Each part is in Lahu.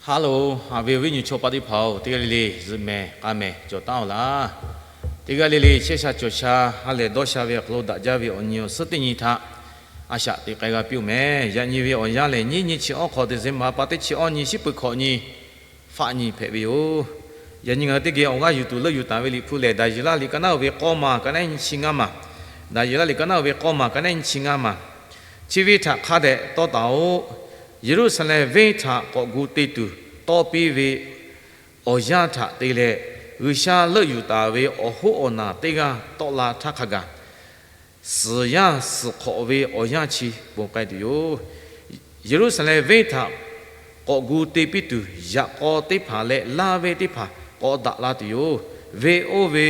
Hello, haꞈ ve awˬ viˉ nyi chaw paˆ teˇ hpaˍ-oˬ, teˇ g'aˇ le le zuhꞈ mehˍ k'a mehˍ cawˬ taˉ-oˬ laˇ. Teˇ g'aˇ le le chehˇ sha cawˬ sha ha lehˬ dawˇ sha ve awˬ hk'aw lo daꞈ jaˇ ve awˬ nyi awˬ suhˉ teˇ nyi htaꞈ a shaꞈ teꞈ k'ai g'a piˇ-oˬ mehˍ. Yaꞈ nyi ve awˬ yanˇ lehˬ, nyiˇ nyi chi awˉ hk'aw December pa teˇ chi awˇ nyi, shiˉ peuˬ hkawꞈ nyi, faˆ nyi hpehꞈ ve yoˬ. Yaꞈ nyi ngaˬ hui teˇ geh awˬ g'aˇ yuˬ tuˬ leuˆ yuˬ taˍ ve Liꞈ hpu lehˬ, Daˍyeˍlaˆ liꞈ ka naˉ uiˍ ve k'awˇ maˬ ka naˉ nyi chi ngaˇ maˬ, Daˍyeˍlaˆ liꞈ ka naˉ uiˍ ve k'awˇ maˬ ka naˉ nyi chi ngaˇ maˬ. Chi ve htaꞈ hk'a dehꞈ tawˇ taˍ-oꞈ. Yeˍruˆsaˍlehnˍ venˇ htaꞈ k'awꞈ gu te tuˬ tawˇ piˇ ve awˬ yanˇ htaꞈ te leh, G'uiˬsha leuˆ yuˬ taˍ ve awˬ hoˉ awˬ naˬ teˇ g'aˇ tawˆ la htaˇ hk'a gaˬ, suhˍ yaˇ suhˍ hk'awꞈ ve awˬ yanˇ chi ponˬ k'ai tuˬ yoˬ. Yeˍruˆsaˍlehnˍ venˇ htaꞈ k'awꞈ gu te piˇ tuˬ, yaꞈ k'aw teˇ hpaˍ leh laˇ venˇ teˇ hpaˍ k'awꞈ daꞈ la tuˬ yoˬ. Venˇ oˇ ve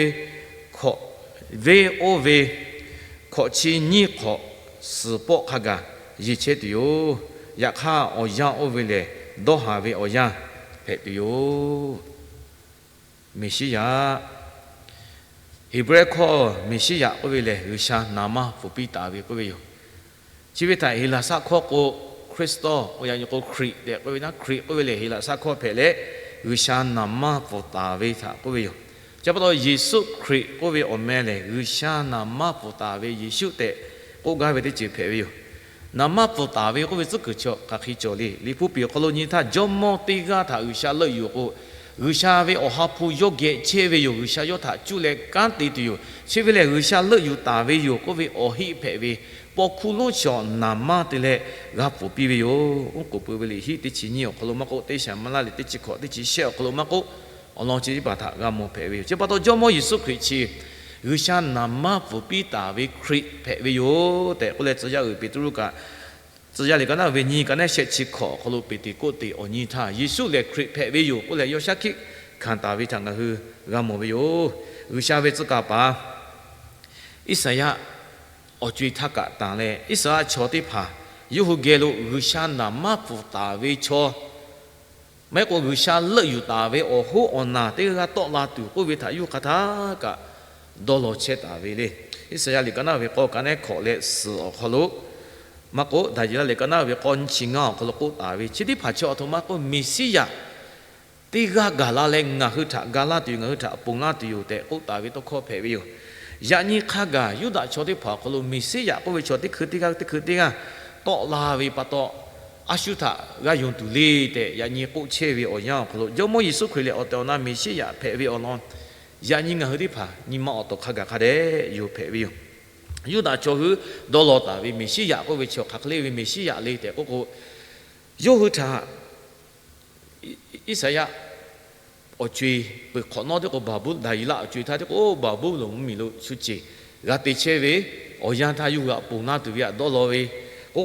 hkawꞈ, venˇ oˇ ve hkawꞈ chi nyiˇ hk'awꞈ suhˍ pawˆ hk'a gaˬ yeˬ chehˇ tuˬ yoˬ. Yaꞈ hk'aˇ, awˬ yanˇ oˇ ve lehˬ, dawˇ haˍ ve awˬ yanˇ hpehꞈ tuˬ yoˬ. Meˍsiˉyaꞈ, Heˍbrehˇ hkawˇ Meˍsiˉyaꞈ k'oˆ ve lehˬ, G'uiˬsha naˍ manˇ pfuhˍ piˇ taˍ ve k'oˆ ve yoˬ. Chi ve htaꞈ Heˍlaˍsaˆ hkawˇ k'o, Christos k'o, yaꞈ nyi k'o Hkriꞈ tehꞈ k'oˆ ve naˉ, Hkriꞈ k'oˆ ve lehˬ Heˍlaˍsaˆ hkawˇ hpehꞈ leh, G'uiˬsha naˍ manˇ pfuhˍ taˍ ve htaꞈ k'oˆ ve yoˬ. Chi pa taw Yeˍsuˆ Hkriꞈ k'oˆ ve awˬ meh lehˬ, G'uiˬsha naˍ manˇ pfuhˍ taˍ ve Yeˍsuˆ tehꞈ k'oˆ gaˇ ve teˇ ceuˬ hpehꞈ ve yoˬ. Naˍ manˇ pfuhˍ taˍ ve k'oˆ ve tcuhˉ kuiˬ chi hk'aˬ hk'e cawˬ le. Liꞈ hpu piˍ awˬ hk'aw lo nyi htaˇ, jawˇmawˇ teˇ g'aˇ htaꞈ G'uiˬsha leuˆ yuˬ k'o, G'uiˬsha ve awˬ ha hpu yawˇ geh chehˇ ve yoˬ. G'uiˬsha yawˇ htaꞈ cuˇ leh kanˉ te tuˬ yoˬ. Chi ve lehˬ, G'uiˬsha leuˆ yuˬ taˍ ve yoˬ k'oˆ ve awˬ heˆ hpehꞈ ve, paw hkuˇ lonˉ shawˍ naˍ manˇ te leh g'a pfuhˍ piˇ ve yoˬ. Oˉ k'oˍ pui ve liꞈ hiˆ teˇ chi nyiˇ awˬ hk'aw lo maˇ k'oˆ, teˇ Saˍmaˍlaˆ liꞈ teˇ chi hkawꞈ teˇ chi shehˆ awˬ hk'aw lo maˇ k'oˆ, awˬ lawn chi teˇ hpaˍ htaꞈ g'a mawˬ hpehꞈ ve yoˬ. Chi pa taw Jawˇmawˇ Yeˍsuˆ Hkriꞈ chi G'uiˬsha naˍ manˇ pfuhˍ piˇ taˍ ve Hkriꞈ hpehꞈ ve yoˬ tehꞈ k'oˆ leh, tcuh yaˇ uiˍ Peˍtruˆ kaꞈ, tcuh yaˇ liꞈ ka naˉ ve nyiˇ ka naˉ shehˆ chi hkawꞈ awˬ hk'aw lo Peˍteˍkoˆteˍ awˬ nyi htaˇ, Yeˍsuˆ lehˬ Hkriꞈ hpehꞈ ve yoˬ k'oˆ leh yawˇ shaˉ hkiˆ hkanˍ taˍ ve htaꞈ ngaˬ hui g'a mawˬ ve yoˬ. G'uiˬsha ve tcuh kaˍ paˍ Iˉsaˍyaˆ awˬ co-e htaˇ kaꞈ tanˬ leh, Iˉsaˍreˍlaˆ chaw teˇ hpaˍ yawˇ hui geh lo G'uiˬsha naˍ manˇ pfuhˍ taˍ ve chaw, maˇ heˆ k'o G'uiˬsha leuˆ yuˬ taˍ ve awˬ hoˉ awˬ naˬ teˇ g'aˇ tawˆ la tuˬ k'oˆ ve htaꞈ yawˇ hui hk'a htaˇ kaꞈ dawˇ law chehˇ taˍ ve le. Iˉsaˍyaˆ liꞈ ka naˉ ve k'awˇ ka naˉ hkawꞈ leh suhˍ awˬ hk'aw lo maˇ k'oˆ, Daˍyeˍlaˆ liꞈ ka naˉ ve k'awˇ nyiˇ chi ngaˇ awˬ hk'aw lo k'oˆ taˍ ve chi teˇ hpaˍ chi awˬ htoꞈ ma k'oˆ, Meˍsiˉyaꞈ teˇ g'aˇ gaˬ la leh ngaˬ hui htaꞈ ga laˇ tuˬ yoˬ, ngaˬ hui htaꞈ ponˬ laˇ tuˬ yoˬ tehꞈ k'oˆ taˍ ve tawˇ hkawˇ hpehꞈ ve yoˬ. Yaꞈ nyi hk'a gaˬ Yuˇdaꞈ chaw teˇ hpaˍ awˬ hk'aw lo Meˍsiˉyaꞈ k'oˆ ve chaw teˇ hkui teˇ g'aˇ teˇ hkui teˇ g'aˇ tawˆ la ve pa taw, a shu htaꞈ g'a yonˍ tuˬ le tehꞈ yaꞈ nyi k'oˆ chehˇ ve awˬ yanˇ awˬ hk'aw lo, Jawˇmawˇ Yeˍsuˆ Hkriꞈ lehˬ awˬ tehˬ awˬ na Meˍsiˉyaꞈ hpehꞈ ve awˬ lawn yaꞈ nyi ngaˬ hui teˇ hpaˍ nyi ma awˬ tawˍ hk'a gaˬ hk'a dehꞈ yoˬ hpehꞈ ve yoˬ. Yuˇdaꞈ chaw hui dawˇ law taˍ ve Meˍsiˉyaꞈ k'oˆ ve chi hk'aˬ hk'e le ve Meˍsiˉyaꞈ le tehꞈ k'oˆ k'o, yawˇ hui htaꞈ Iˉsaˍyaˆ awˬ co-e peuˬ hk'awꞈ nawˉ teˇ k'o Baˍbuˍ, Daˍyeˍlaˆ awˬ co-e htaˇ teˇ k'o Baˍbuˍlonˍ mvuhˇmiˬ lo shu ceˬ g'a te chehˇ ve awˬ yanˇ htaˇ yawˇ hui htaꞈ ponˬ laˇ tuˬ ve htaꞈ dawˇ law ve k'o,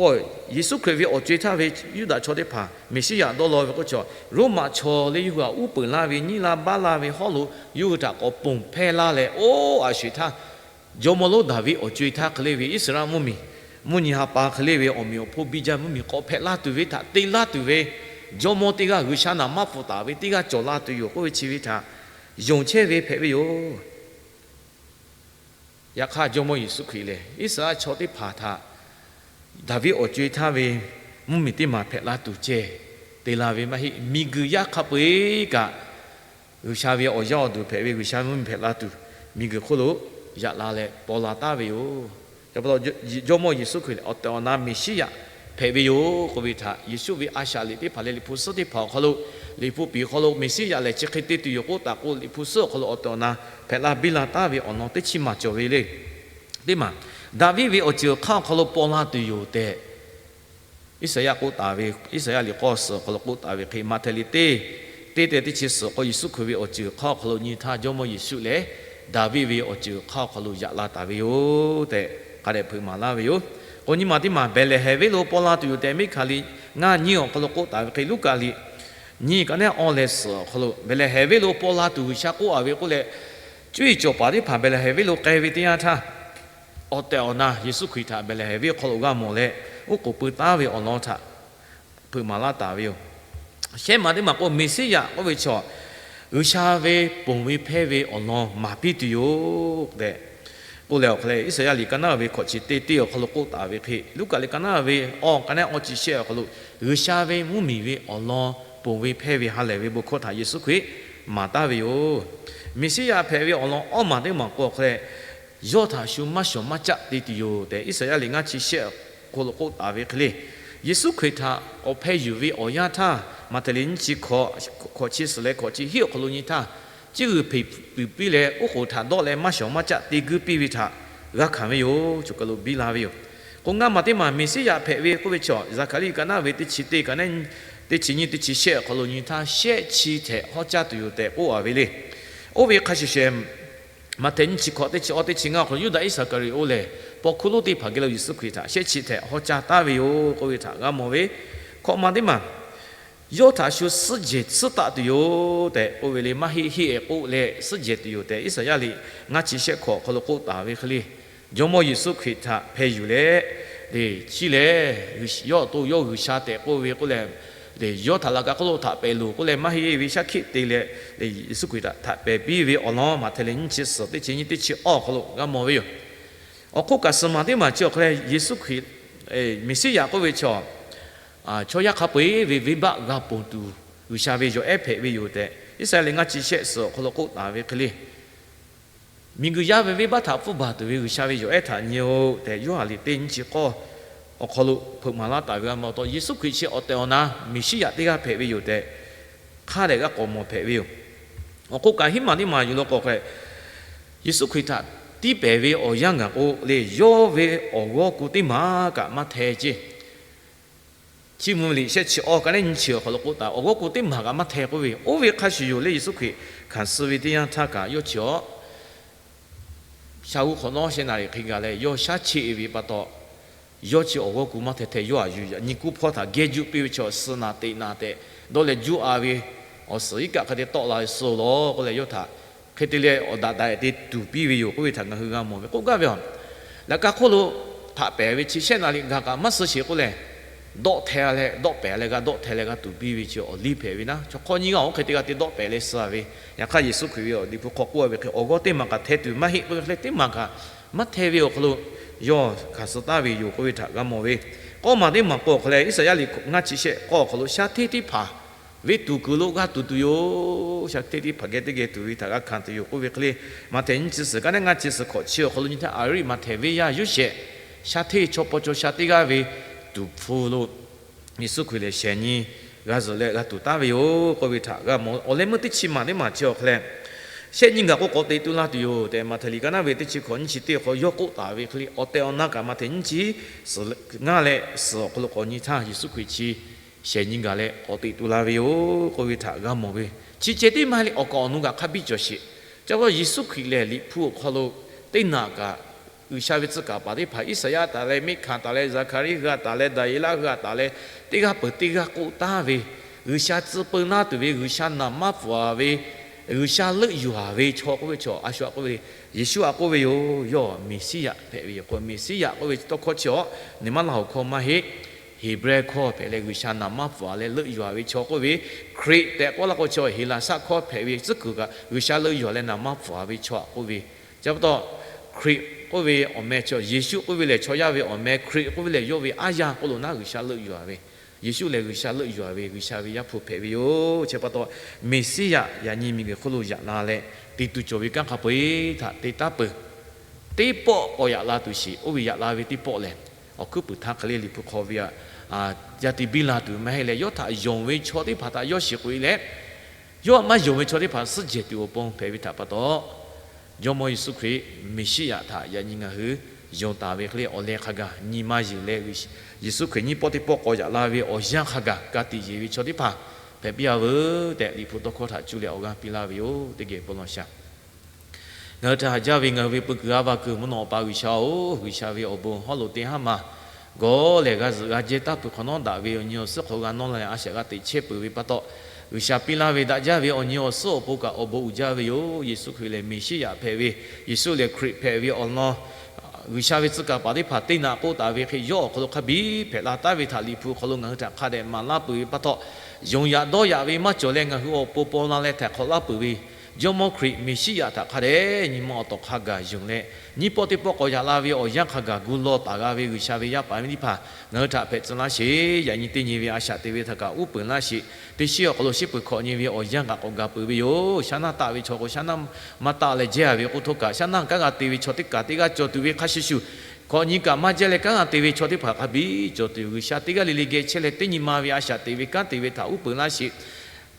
Yeˍsuˆ Hkriꞈ ve awˬ co-e htaˇ ve Yuˇdaꞈ chaw teˇ hpaˍ Meˍsiˉyaꞈ dawˇ law ve k'oˆ chaw, Roˉmaꞈ chaw leh yawˇ hui htaꞈ uˉ peunˍ laˇ ve nyiˇ laˇ baˆ laˇ ve hawˉ lo yawˇ hui htaꞈ k'awꞈ ponˬ hpehˇ laˇ leh, oˇ a sho-eˬ htaˇ jawˇmawˇ lonˉ Daˍviˆ awˬ co-e htaˇ hk'e le ve Iˉsaˍreˍlaˆ mvuhˇmiˬ, mvuhˇ nyi ha pa hk'e le ve awˬ meꞈ awˬ hponˇ biˇ jaˇ mvuhˇmiˬ k'awꞈ hpehꞈ laˇ tuˬ ve htaꞈ te laˇ tuˬ ve, jawˇmawˇ teˇ g'aˇ G'uiˬsha naˍ manˇ pfuhˍ taˍ ve teˇ g'aˇ cawˬ la tuˬ yoˬ k'oˆ ve chi ve htaꞈ yonˍ chehˇ ve hpehꞈ ve yoˬ. Yaꞈ hk'aˇ Jawˇmawˇ Yeˍsuˆ Hkriꞈ lehˬ Iˉsaˍreˍlaˆ chaw teˇ hpaˍ htaꞈ Daˍviˆ awˬ co-e htaˇ ve mvuhˇmiˬ teˇ maˬ hpehꞈ la tuˬ ceh te la ve maˇ heˆ. Miˬguiˬ yaˇ hk'a peu-eˬ kaꞈ G'uiˬsha ve awˬ yaˇ awˬ duˬ hpehꞈ ve G'uiˬsha ve mvuhˇmiˬ hpehꞈ la tuˬ, miˬguiˬ hk'oˆ lo yaꞈ la leh paw la taˍ ve yoˬ. Jawˇmawˇ Yeˍsuˆ Hkriꞈ lehˬ awˬ tehˬ awˬ na Meˍsiˉyaꞈ hpehꞈ ve yoˬ k'oˆ ve htaꞈ Yeˍsuˆ ve a shaꞈ liꞈ teˇ hpaˍ leh Liꞈ hpu suhˉ teˇ hpaˍ awˬ hk'aw lo, Liꞈ hpu piˍ awˬ hk'aw lo Meˍsiˉyaꞈ lehˬ chi hk'e te tuˬ yoˬ k'oˆ taˍ k'o, Liꞈ hpu suhˉ awˬ hk'aw lo awˬ tehˬ awˬ na hpehꞈ la biˇ la taˍ ve awˬ lawn teˇ chiˇ maˬ cawˬ ve le. Teˇ maˬ, Daˍviˆ ve awˬ ceuˬ awˬ hk'aˇ awˬ hk'aw lo paw la tuˬ yoˬ tehꞈ Iˉsaˍyaˆ k'oˆ taˍ ve, Iˉsaˍyaˆ liꞈ k'awˇ suhˍ awˬ hk'aw lo k'oˆ taˍ ve hk'e, Maꞈhtehˍ liꞈ teˇ, teˇ tehꞈ teˇ chi suhˍ k'o, Yeˍsuˆ Hkriꞈ ve awˬ ceuˬ hk'aˇ awˬ hk'aw lo nyi htaˇ Jawˇmawˇ Yeˍsuˆ lehˬ Daˍviˆ ve awˬ ceuˬ hk'aˇ awˬ hk'aw lo yaꞈ la taˍ ve yoˬ tehꞈ hk'a dehꞈ hpeuꞈ maˍ laˇ ve yoˬ. K'o nyi ma teˇ maˬ Behˍlehˍhehnˍ venˇ lo paw la tuˬ yoˬ tehꞈ Miˉhkaˍliˆ ngaˇ nyiˇ awˬ hk'aw lo k'oˆ taˍ ve hk'e, Luˉkaꞈ liꞈ nyiˇ ka neˉ awˇ leh suhˍ awˬ hk'aw lo Behˍlehˍhehnˍ venˇ lo paw la tuˬ G'uiˬsha k'oˆ a ve k'oˆ leh, cuˇ yiˍ cawˬ paˍ teˇ hpaˍ Behˍlehˍhehnˍ venˇ lo k'ai ve teˇ yanˇ htaˇ, awˬ tehˬ awˬ na Yeˍsuˆ Hkriꞈ htaꞈ Behˍlehˍhehnˍ venˇ hk'aw lo g'a mawˬ leh, oˉ k'oˍ pui taˉ ve awˬ lawn htaꞈ hpeuꞈ maˍ laˇ taˍ ve yoˬ. Shehˉ maˬ teˇ maˬ k'o, Meˍsiˉyaꞈ k'oˆ ve chaw G'uiˬsha ve ponˬ ve hpehˇ ve awˬ lawn maˍ piˇ tuˬ yoˬ tehꞈ k'oˆ leh, awˬ hk'aw leh Iˉsaˍyaˆ liꞈ ka naˉ ve hkawꞈ chi teˇ teˇ awˬ hk'aw lo k'oˆ taˍ ve hk'e, Luˉkaꞈ liꞈ ka naˉ ve awˇ ka neˉ awˇ chi shehˆ awˬ hk'aw lo G'uiˬsha ve mvuhˇmiˬ ve awˬ lawn ponˬ ve hpehˇ ve ha lehˬ ve bon hkawˇ htaꞈ Yeˍsuˆ Hkriꞈ maˍ taˍ ve yoˬ. Meˍsiˉyaꞈ hpehꞈ ve awˬ lawn awˇ maˬ teˇ maˬ k'o hk'e leh, yawˇ htaꞈ shu maˇ shawˍ maˇ caˆ te tuˬ yoˬ tehꞈ, Iˉsaˍyaˆ liꞈ ngaˇ chi shehˆ awˬ hk'aw lo k'oˆ taˍ ve hk'e le, Yeˍsuˆ Hkriꞈ htaꞈ k'awꞈ hpeh yuˬ ve awˬ yanˇ htaˇ, Maꞈhtehˍ liꞈ nyiˇ chi hkawꞈ, hkawꞈ chi suhˍ leh hkawꞈ chi hiˉ awˬ hk'aw lo nyi htaˇ, ciˇ g'uiˬ hpeꞈ puiˍ piˇ leh, oˉ k'oˍ htaꞈ dawˆ leh maˇ shawˍ maˇ caˆ te guiˇ piˇ ve htaꞈ g'a hkanˍ ve yoˬ. Choˬ kaˬ lo biˇ la ve yoˬ. K'o, ngaˇ maˬ teˇ maˬ Meˍsiˉyaꞈ hpehꞈ ve k'oˆ ve chaw, Zaˍhkaˍriˆ ka naˉ ve teˇ chi teˇ ka naˉ, teˇ chi nyiˇ teˇ chi shehˆ awˬ hk'aw lo nyi htaˇ, shehˆ chi htehꞈ hawˉ caˇ tuˬ yoˬ tehꞈ k'oˆ a ve le. Oˇ ve hk'a shuˍ shehˍ, Maꞈhtehˍ nyiˇ chi hkawꞈ teˇ chi awˇ teˇ chi ngaˇ awˬ hk'aw lo, Yuˇdaꞈ Iˉsaˍkaˍriˍoˆ lehˬ, paw hkuˇ lonˉ teˇ hpaˍ geh lo Yeˍsuˆ Hkriꞈ htaꞈ shehˆ chi htehꞈ hawˉ caˇ taˍ ve yoˬ k'oˆ ve htaꞈ g'a mawˬ ve. Hkawꞈ ma teˇ maˬ, yawˇ htaꞈ shu suhˉ jehˬ tsuhˇ taˆ tuˬ yoˬ tehꞈ k'oˆ ve le. Maˇ heˆ heˆ-e k'oˆ leh suhˉ jehˬ tuˬ yoˬ tehꞈ, Iˉsaˍyaˆ liꞈ ngaˇ chi shehˆ hkawꞈ awˬ hk'aw lo k'oˆ taˍ ve hk'e le, Jawˇmawˇ Yeˍsuˆ Hkriꞈ htaꞈ hpeh yuˬ leh, chi lehˬ yawˇ awˬ to yawˇ G'uiˬsha tehꞈ k'oˆ ve k'oˆ leh, yawˇ htaꞈ laꞈ ka hk'oˆ lo htaꞈ pehˍ loˬ k'oˆ leh maˇ heˆ ve shaˉ hkiˆ te leh, Yeˍsuˆ Hkriꞈ htaꞈ htaꞈ pehˍ piˇ ve awˬ lawn Maꞈhtehˍ liꞈ nyiˇ chi suhˍ teˇ chi nyiˇ teˇ chi awˇ awˬ hk'aw lo g'a mawˬ ve yoˬ. Awˬ hk'oˆ kaꞈ, suhˍ maˬ teˇ maˬ chi awˬ hk'aw leh Yeˍsuˆ Hkriꞈ, Meˍsiˉyaꞈ k'oˆ ve chaw, chaw yaˇ hk'a peu-eˬ ve venˇbaˆ g'a ponˬ tuˬ G'uiˬsha ve yawˬ ehˉ hpehꞈ ve yoˬ tehꞈ, Iˉsaˍyaˆ liꞈ ngaˇ chi shehˆ suhˍ awˬ hk'aw lo k'oˆ taˍ ve hk'e le, miˬguiˬ yaˇ ve venˇbaˆ htaꞈ pfuhˇ baˬ tuˬ ve G'uiˬsha ve yawˬ ehˉ htaꞈ nyi-oˬ tehꞈ, Yoˇhanˬ liꞈ teˇ nyiˇ chi k'awˇ awˬ hk'aw lo hpeuꞈ maˍ laˇ taˍ ve g'a mawˬ taw, Yeˍsuˆ Hkriꞈ chi awˬ tehˬ awˬ na Meˍsiˉyaꞈ teˇ g'aˇ hpehꞈ ve yoˬ tehꞈ, hk'a dehꞈ g'a k'awꞈ mawˬ hpehꞈ ve yoˬ. Awˬ hk'oˆ kaꞈ, hiˉ maˬ teˇ maˬ yuˬ lo k'o hk'e, Yeˍsuˆ Hkriꞈ htaꞈ tiˇ pehˍ ve awˬ yanˇ gaˬ k'o le, yawˇ ve awˬ g'awˇ ku teˇ maˬ kaꞈ maˇ hteh ceˇ. Chiˇ mvuh ve liꞈ shehˆ chi awˇ ka neˉ nyiˇ chi awˬ hk'aw lo k'oˆ taˍ, awˬ g'awˇ ku teˇ maˬ kaꞈ maˇ hteh k'oˆ ve yoˬ. Oˇ ve hk'a shuˍ yoˬ le, Yeˍsuˆ Hkriꞈ hkanˍ suh ve teˇ yanˇ htaˇ kaꞈ yawˇ chi awˬ sha g'uˇ hk'awꞈ nawˉ sheh naˍ riˍ hk'e gaˬ leh yawˇ shaˉ cheˆ ve pa taw, yawˇ chi awˬ g'awˇ ku maˇ hteh hteh, yawˇ aꞈ yuˬ yaꞈ nyi kuˇ hpawˇ htaꞈ geh juˆ piˇ ve chaw, suh naˍ teꞈ naˍ tehꞈ dawˇ leh juˆ a ve, awˬ suhˍ iˉ kaˆ hk'e te tawˆ la leh suh law k'oˆ leh yawˇ htaꞈ hk'e te leh awˬ daꞈ daꞈ te tuˍ piˇ ve yoˬ k'oˆ ve htaꞈ ngaˬ hui g'a mawˬ ve. K'oˆ gaˇ ve a, laꞈ ka hk'oˆ lo htaꞈ pehˍ ve chi shehˆ naˍ riˍ gaˬ kaꞈ maˇ suh sheˍ k'oˆ leh, dawˆ hteh leh dawˆ pehˍ leh g'a dawˆ hteh leh g'a tuˍ piˇ ve chi awˬ liˇ hpehꞈ ve naˉ, chaw hk'awˇ nyiˇ g'aˇ oˇ hk'e te g'a te dawˆ pehˍ leh suh ve. Yaꞈ hk'aˇ, Yeˍsuˆ Hkriꞈ ve awˬ Liꞈ hpu hk'aw k'oˆ ve hk'e, awˬ g'awˇ teˇ maˬ kaꞈ hteh tuˬ maˇ heˆ k'oˆ ve hk'e leh, teˇ maˬ kaꞈ maˇ hteh ve awˬ hk'aw lo yawˇ hkanˍ suh taˍ ve yoˬ k'oˆ ve htaꞈ g'a mawˬ ve. K'awˇ maˬ teˇ maˬ k'o awˬ hk'aw leh, Iˉsaˍyaˆ liꞈ ngaˇ chi shehˆ k'awˇ awˬ hk'aw lo shaˉ hteˇ teˇ hpaˍ ve tuˍ kuiˬ lo g'a tuˍ tuˬ yoˬ. Shaˉ hteˇ teˇ hpaˍ geh teˇ geh tuˍ ve htaꞈ g'a hkanˍ tuˬ yoˬ k'oˆ ve hk'e le, Maꞈhtehˍ nyiˇ chi suhˍ ka neˉ ngaˇ chi suhˍ hkawꞈ chi awˬ hk'aw lo nyi htaˇ, Aˍriˆmaꞈhtehˍ venˇ yaˇ Yoˇsehꞈ, shaˉ hteˇ chaw paw chaw sha teˇ g'aˇ ve tuˍ hpfuh lo Yeˍsuˆ Hkriꞈ lehˬ shehˍ nyi g'a zuhꞈ leh g'a tuˍ taˍ ve yoˬ k'oˆ ve htaꞈ g'a mawˬ. Awˬ leh meuˇ teˇ chi maˬ teˇ maˬ chi awˬ hk'aw leh, shehˆ nyi gaˬ k'o k'awꞈ teꞈ tu la tuˬ yoˬ tehꞈ, Maꞈhtehˍ liꞈ ka naˉ ve teˇ chi hkawꞈ nyiˇ chi teˇ awˬ hk'aw yawˇ k'oˆ taˍ ve hk'e le, awˬ tehˬ awˬ na kaꞈ Maꞈhtehˍ nyiˇ chi suhˍ ngaˇ leh suhˍ awˬ hk'aw lo k'awꞈ nyi htaˇ, Yeˍsuˆ Hkriꞈ chi shehˍ nyi gaˬ leh k'awꞈ teꞈ tu la ve yoˬ k'oˆ ve htaꞈ g'a mawˬ ve. Chi ceh tiˉ maˇ heˆ leh awˬ kaˍ awˬ nu kaꞈ hk'a biˇ cawˬ sheˍ. Ca pa Yeˍsuˆ Hkriꞈ lehˬ, Liꞈ hpu awˬ hk'aw lo teˇ naꞈ kaꞈ G'uiˬsha ve tcuh kaˍ paˍ teˇ hpaˍ, Iˉsaˍyaˆ taˍ leh, Miˉhkaˍ taˍ leh, Zaˍhkaˍriˆ g'a taˍ leh, Daˍyeˍlaˆ g'a taˍ leh, teˇ g'aˇ peuˬ teˇ g'aˇ k'oˆ taˍ ve, G'uiˬsha tcuh peu naˇ tuˬ ve, G'uiˬsha naꞈ maˇ pfuhˍ ve, G'uiˬsha leuˆ yuˬ-a ve chaw k'oˆ ve chaw, a shu aꞈ k'oˆ ve le, Yeˍsuˆ aꞈ k'oˆ ve yoˬ. Yawˇ Meˍsiˉyaꞈ hpehꞈ ve yoˬ. K'o Meˍsiˉyaꞈ k'oˆ ve tawˇ hkawˇ chi awˬ, nyi ma laˇ hoꞈ hkawˇ maˇ heˆ. Heˍbrehˇ hkawˇ hpehꞈ leh, G'uiˬsha naꞈ maˇ pfuhˍ leh leuˆ yuˬ-a ve chaw k'oˆ ve, Hkriꞈ tehꞈ k'oˆ laˇ k'o chi awˬ, Heˍlaˍsaˆ hkawˇ hpehꞈ ve tcuhˉ kuiˬ kaꞈ G'uiˬsha leuˆ yuˬ-a leh naꞈ maˇ pfuhˍ-a ve chaw aꞈ k'oˆ ve. Chi pa taw, Hkriꞈ k'oˆ ve awˬ meh chi, Yeˍsuˆ k'oˆ ve lehˬ chaw yaˇ ve awˬ meh, Hkriꞈ k'oˆ ve lehˬ yawˇ ve aˉ yanˇ k'oˆ lo naˉ G'uiˬsha leuˆ yuˬ-a ve, Yeˍsuˆ lehˬ G'uiˬsha leuˆ yuˬ-a ve G'uiˬsha ve Yaˇ hpu hpehꞈ ve yoˬ. Chi pa taw, Meˍsiˉyaꞈ yaꞈ nyi miˬguiˬ hk'oˆ lo yaꞈ la leh te tuˬ cawˬ ve kanˉ hk'a peu-eˬ htaꞈ te taˉ peuˬ. Teˇ pawˆ k'awꞈ yaꞈ la tuˬ sheˍ. Oˇ ve yaꞈ la ve teˇ pawˆ lehˬ, awˬ hkuiˉ puiˍ htaˇ hk'e le Liꞈ hpu hk'aw ve aꞈ, a, yaˇ te biˇ la tuˬ maˇ heˆ leh, yawˇ htaꞈ yonˍ ve chaw teˇ hpaˍ htaꞈ yawˇ shiˍ k'oꞈ-e leh, yawˇ maˇ yonˍ ve chaw teˇ hpaˍ suhˉ jehˬ tuˬ awˬ pon hpehꞈ ve htaꞈ pa taw, Jawˇmawˇ Yeˍsuˆ Hkriꞈ Meˍsiˉyaꞈ htaꞈ yaꞈ nyi ngaˬ hui yonˍ taˍ ve hk'e le, awˬ leh hk'a gaˬ nyi ma yeˬ leh, Yeˍsuˆ Hkriꞈ nyiˇ pawˆ teˇ pawˆ k'awꞈ yaꞈ la ve awˬ yanˇ hk'a gaˬ ka tiꞈ yeˬ ve chaw teˇ hpaˍ hpehꞈ piˇ-a veuˬ tehꞈ, Liꞈ hpu tawˇ hkawˇ htaꞈ cuˇ leh awˬ g'aˇ piˇ laˇ ve yoˬ. Teˇ geh bon lawˬ shaˍ. Ngaˬ hui htaꞈ haꞈ jaˇ ve ngaˬ hui ve peu kuiˬ a va kuiˬ mvuhˇ naw awˬ pa G'uiˬsha-oˬ, G'uiˬsha ve awˬ bon hawˉ lo teˇ haˉ ma gawˇ lehˬ g'a zuhꞈ g'a jehˇ taˍ peuˬ hk'awꞈ nawˉ daꞈ ve awˬ nyi awˬ suhˉ hk'aw g'a nawˇ la leh a shaꞈ g'a teꞈ chehˇ peuˬ ve pa taw, G'uiˬsha piˇ laˇ ve daꞈ jaˇ ve awˬ nyi awˬ suhˉ awˬ pon kaꞈ awˬ bon uiˍ jaˇ ve yoˬ. Yeˍsuˆ Hkriꞈ lehˬ Meˍsiˉyaꞈ hpehꞈ ve, Yeˍsuˆ lehˬ Hkriꞈ hpehꞈ ve awˬ lawn G'uiˬsha ve tcuh kaˍ paˍ teˇ hpaˍ teˇ naꞈ k'oˆ taˍ ve hk'e, yawˇ awˬ hk'aw lo hk'a biˇ hpehꞈ la taˉ ve htaꞈ Liꞈ hpu awˬ hk'aw lo ngaˬ hui htaꞈ hk'a dehꞈ maˍ laˇ peuˬ ve pa taw, yonˍ yaꞈ dawˇ yaꞈ ve maˇ cawˬ leh ngaˬ hui awˬ pon paw la leh htaiˍ hk'awꞈ laˇ peuˬ ve, Jawˇmawˇ Hkriꞈ Meˍsiˉyaꞈ htaꞈ hk'a dehꞈ nyi ma awˬ tawˍ hk'a gaˬ yonˍ leh, nyiˇ pawˆ teˇ pawˆ k'awꞈ yaꞈ la ve awˬ yanˇ hk'a gaˬ gu law taˍ g'a ve G'uiˬsha ve yaˇ paˍ miˇ teˇ hpaˍ ngaˬ hui htaꞈ hpehꞈ tcuh laˇ sheˍ. Yaꞈ nyi teˇ nyi ve a shaꞈ te ve htaꞈ kaꞈ uˉ peunˍ laˇ sheˍ. Teˇ shiˉ awˬ hk'aw lo shiˉ peuˬ hkawꞈ nyi ve awˬ yanˇ kaꞈ k'awꞈ gaˬ peuˬ ve yoˬ. Shaˉ naˇ taˆ ve chaw k'o, shaˉ naˇ maˇ taˆ leh jehˇ a ve k'oˆ htawˇ kaꞈ, shaˉ naˇ kanˉ g'a te ve chaw teˇ kaˬ teˇ g'aˇ cawˬ tuˬ ve hk'a shuˍ shuˍ, hkawꞈ nyi kaꞈ maˇ jehˇ leh kanˉ g'a te ve chaw teˇ hpaˍ hk'a biˇ cawˬ tuˬ, G'uiˬsha teˇ g'aˇ le le geh chehˇ leh teˇ nyi ma ve a shaꞈ te ve kanˉ te ve htaꞈ uˉ peunˍ laˇ sheˍ.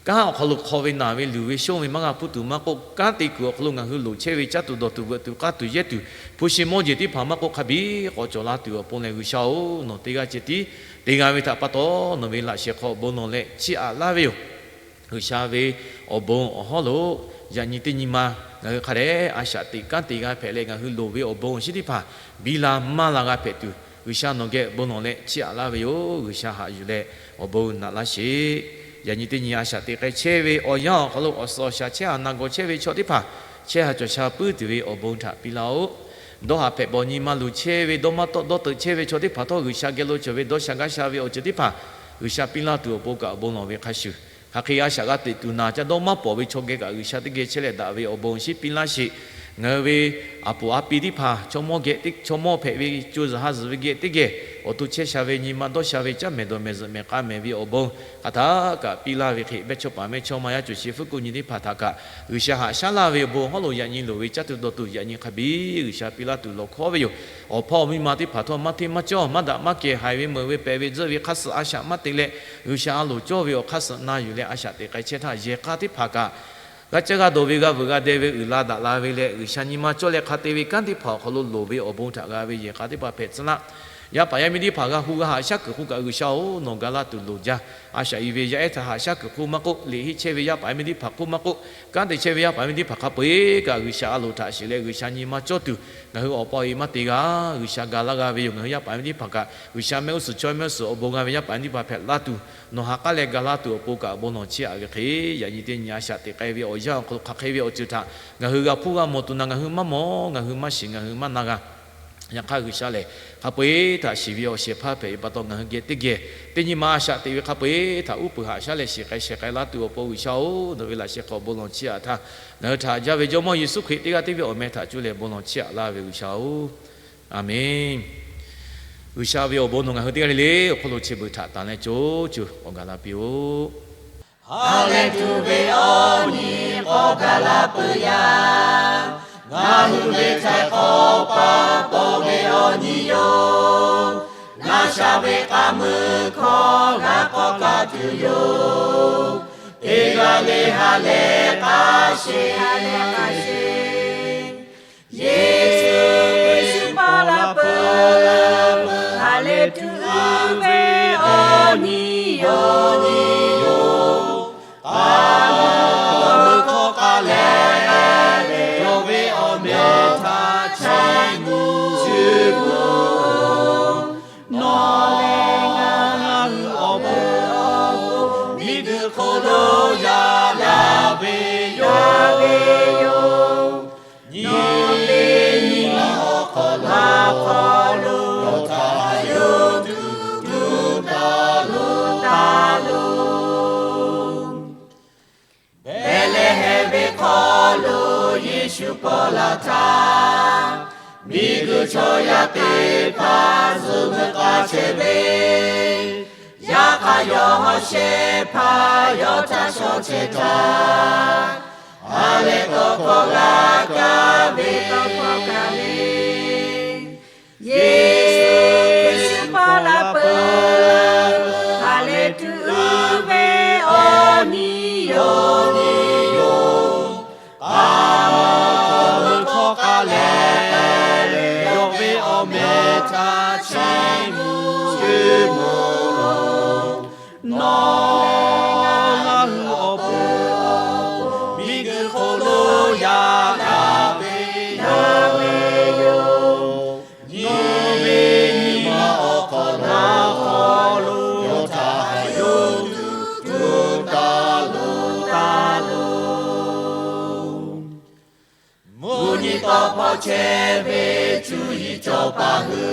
Kanˉ awˬ hk'aw lo hk'aw ve naˬ ve luˬ ve shonˇ ve maˇ g'a hpuˇ tuˬ maˇ k'oˆ, kanˉ te kuiˬ awˬ hk'aw lo ngaˬ hui loˍ chehˇ ve caˇ tuˬ dawˬ tuˬ veuꞈ tuˬ k'aˇ tuˬ yehˇ tuˬ, hpu shi mawˇ jeˬ teˇ hpaˍ maˇ k'oˆ, hk'a biˇ k'awꞈ cawˬ la tuˬ awˬ pon leh, G'uiˬsha-oˬ, nawˬ teˇ g'aˇ ceh tiˉ te g'a ve htaꞈ pa taw, nawˬ ve laꞈ shehˍ hk'aw awˬ bon lawˬ leh chiˇ aꞈ laˇ ve yoˬ. G'uiˬsha ve awˬ bon awˬ hawˉ lo yaꞈ nyi teˇ nyi ma ngaˬ hui hk'a dehꞈ a shaꞈ teꞈ kanˉ te g'a hpehꞈ leh, ngaˬ hui loˍ ve awˬ bon awˬ shinˉ teˇ hpaˍ biˇ la maˇ la g'a hpehꞈ tuˬ, G'uiˬsha nawˬ geh bon lawˬ leh chiˇ aꞈ laˇ ve yoˬ. G'uiˬsha haꞈ yuˬ leh awˬ bon naꞈ laˇ sheˍ. Yaꞈ nyi teˇ nyi a shaꞈ teꞈ k'ai chehˇ ve awˬ yanˇ awˬ hk'aw lo awˬ suhˍ awˬ shaˍ chehˇ haˍ na gaw chehˇ ve chaw teˇ hpaˍ chehˇ haˍ cawˬ sha puiˉ tuˬ ve awˬ bon htaꞈ piˇ laˇ-oˆ. Dawˇ haˍ hpehꞈ bawˬ nyi ma luˬ chehˇ ve dawˇ maˇ tawˆ dawˇ teuꞈ chehˇ ve chaw teˇ hpaˍ htawˇ, G'uiˬsha geh lo cawˬ ve dawˇ sha gaˇ sha ve awˬ ceuˬ teˇ hpaˍ G'uiˬsha piˇ laˇ tuˬ awˬ pon kaꞈ awˬ bon lawˬ ve hk'a shuˍ, hk'aˬ hk'e a shaꞈ g'a teꞈ tuˬ naˬ ca dawˇ maˇ pawˍ ve chaw geh kaꞈ G'uiˬsha teˇ geh chehˇ leh daꞈ ve awˬ bon awˬ shinˉ piˇ laˇ sheˍ. Ngaˬ hui ve a poˍ a pi teˇ hpaˍ chaw mawˇ geh teˇ chaw mawˇ hpehꞈ ve co zuhˬ ha zuhˬ ve geh teˇ geh awˬ to chehˇ sha ve nyi ma dawˇ sha ve caˇ mehˍ dawˬ mehˍ zuhꞈ mehˍ k'a mehˍ ve awˬ bon hk'aˬ htaˇ kaꞈ piˇ laˇ ve hk'e, mehˇchawˇ paˍ mehˇchawˇma yaˇ cawˬ sheˍ hpfuhˇ kuˆ nyi teˇ hpaˍ htaꞈ kaꞈ G'uiˬsha haꞈ shaˉ laˇ ve awˬ bon hawˉ lo yaꞈ nyi loˍ ve caˇ tuˬ dawˬ tuˬ yaꞈ nyi hk'a biˇ G'uiˬsha piˇ laˇ tuˬ lawˬ hkawˉ ve yoˬ. Awˬ hpawˇ awˬ miˇ ma teˇ hpaˍ htawˇ maˇ hteˇ maˇ cawˇ maˇ daꞈ maˇ kehˬ haiˬ ve meuˍ ve pehˬ ve tzuhˆ ve hk'a suhˍ a shaꞈ maˇ te leh, G'uiˬsha a loˍ cawˇ ve awˬ hk'aˇ suhˍ na yuˬ leh a shaꞈ teꞈ k'ai chehˇ htaˇ, yehˬ k'a teˇ hpaˍ kaꞈ g'a caˇ g'a dawˬ ve g'a veuꞈ g'a deh ve uiˍ la daꞈ la ve leh, G'uiˬsha nyi ma cawˇ leh hk'a te ve kanˉ teˇ hpaˍ awˬ hk'aw lo loˍ ve awˬ bon htaꞈ g'a ve yehˬ k'a teˇ hpaˍ hpehꞈ tcuh laˇ. Yaˇ paˍ yaˇ miˇ teˇ hpaˍ g'a hu g'a haꞈ shaˉ kuiˬ hk'oˆ kaꞈ G'uiˬsha-oˬ, nawˬ ga laˇ tuˬ loˍ jaˇ. A shaꞈ i ve yaˇ ehˉ htaꞈ haꞈ shaˉ kuiˬ hk'oˆ maˇ k'oˆ, liꞈ henˇ chehˇ ve yaˇ paˍ yaˇ miˇ teˇ hpaˍ hk'oˆ maˇ k'oˆ, kanˉ te chehˇ ve yaˇ paˍ yaˇ miˇ teˇ hpaˍ hk'a peu-eˬ kaꞈ G'uiˬsha a loˍ htaꞈ shiˍ leh G'uiˬsha nyi ma cawˇ tuˬ ngaˬ hui awˬ pa awˬ e maˇ te g'a. G'uiˬsha ga laˇ g'a ve yoˬ. Ngaˬ hui yaˇ paˍ yaˇ miˇ teˇ hpaˍ kaꞈ G'uiˬsha mehˆ g'uˇ suhˍ chaw mehˆ g'uˇ suhˍ awˬ bon g'a ve yaˇ paˍ yaˇ miˇ teˇ hpaˍ hpehꞈ laˇ tuˬ, nawˬ ha k'aˉ leh ga laˇ tuˬ awˬ pon kaꞈ awˬ bon lawˬ chiˇ aꞈ ve hk'e, yaꞈ nyi teˇ nyi a shaꞈ teꞈ k'ai ve awˬ yanˇ awˬ hk'aw lo hk'aˬ hk'e ve awˬ ceuˬ htaꞈ ngaˬ hui g'a hpuˇ g'a mawˬ tuˬ naˬ, ngaˬ hui maˇ mawˬ, ngaˬ hui maˇ shiˍ, ngaˬ hui maˇ na g'a. Yaꞈ hk'aˇ G'uiˬsha lehˬ, hk'a peu-eˬ htaꞈ shiˍ ve awˬ shehˍ hpaˇ hpehꞈ ve pa taw, ngaˬ hui geh teˇ geh teˇ nyi ma a shaꞈ teꞈ ve hk'a peu-eˬ htaꞈ uˉ peunˍ haꞈ shaˉ leh shiˍ k'ai shehˍ k'ai laˇ tuˬ awˬ pon G'uiˬsha-oˬ, nawˬ ve laꞈ sheh hk'aw bon lawˬ chiˇ aꞈ htaˇ, ngaˬ hui htaꞈ jaˇ ve Jawˇmawˇ Yeˍsuˆ Hkriꞈ teˇ g'aˇ teˇ ve awˬ meh htaꞈ cuˇ leh bon lawˬ chiˇ aꞈ laˇ ve G'uiˬsha-oˬ, Aˍmenˍ. G'uiˬsha ve awˬ bon nawˬ ngaˬ hui teˇ g'aˇ le le awˬ hk'aw lo chi beuꞈ htaꞈ tanˍ leh co co awˬ gaˬ la piˇ-oˆ. Ha lehˬ tuˬ ve awˬ nyi k'awꞈ gaˬ la peuˬ yaˇ, ngaˬ hui ve htaiˍ hk'awꞈ pa paw ve awˬ nyi yoˬ. G'a sha ve k'a meuˇ hkawˇ g'a k'awꞈ kaˇ tuˬ yoˬ. Teˇ g'aˇ le ha lehˬ k'a sheˍ, Yeˍsuˆ Hkriꞈ paw la peuˬ. Ha lehˬ tuˬ ve awˬ nyi yoˬ. K'a meuˇ hkawˇ k'a lehˬ, yawˇ ve awˬ meh htaꞈ chiˇ mvuh chiˇ mvuh-oˬ. Nawˬ lehˬ ngaˬ hui awˬ pon miˬguiˬ hk'oˆ lo yaꞈ la ve yoˬ. Nyi ve nyi ma awˬ hk'aw lo, yawˇ htaꞈ yawˇ tuˬ tuˬ taˍ lo taˍ lo. Behˍlehˍhehnˍ ve hk'aw lo Yeˍsuˆ paw la htaˇ, miˬguiˬ chaw yaˇ teˇ hpaˍ zuhꞈ meuˇ k'a chehˇ ve, yaꞈ hk'aˇ yawˇ hawˉ shehˍ hpaˇ yawˇ htaꞈ shaw chehˇ htaˇ, ha lehˬ tawˇ hkawˇ g'a kaˇ ve tawˇ hkawˇ kaˇ ve, Yeˍsuˆ Hkriꞈ paw la peuˬ. Ha lehˬ tuˬ ve awˬ nyi yoˬ. K'a meuˇ hkawˇ k'a lehˬ, yawˇ ve awˬ meh htaꞈ chiˇ mvuh chiˇ mvuh-oˬ. Nawˬ ngaˬ hui awˬ pon miˬguiˬ hk'oˆ lo yaꞈ la ve yoˬ. Nyi ve nyi ma awˬ hk'aw lo, yawˇ htaꞈ yawˇ tuˬ tuˬ taˍ lo taˍ lo. Mvuhˇ nyi tawˇ hpawˇ chehˇ ve cuˇ yiˍ cawˬ paˍ hui,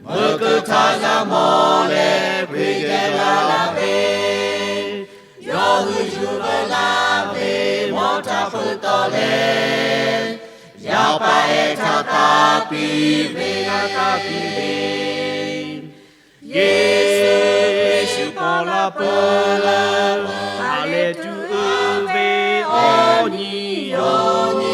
meuꞈ keu htaˇ g'a mawˬ leh hpeꞈ geh la la ve, yawˇ hui yuˬ veu laˇ ve mawˇ htaˇ leh, yaˇ paˍ ehˉ htaꞈ taˍ piˇ ve, taˍ piˇ ve, Yeˍsuˆ Hkriꞈ shu paw la peuˬ leh, ha lehˬ tuˬ uiˍ ve awˬ nyi yoˬ.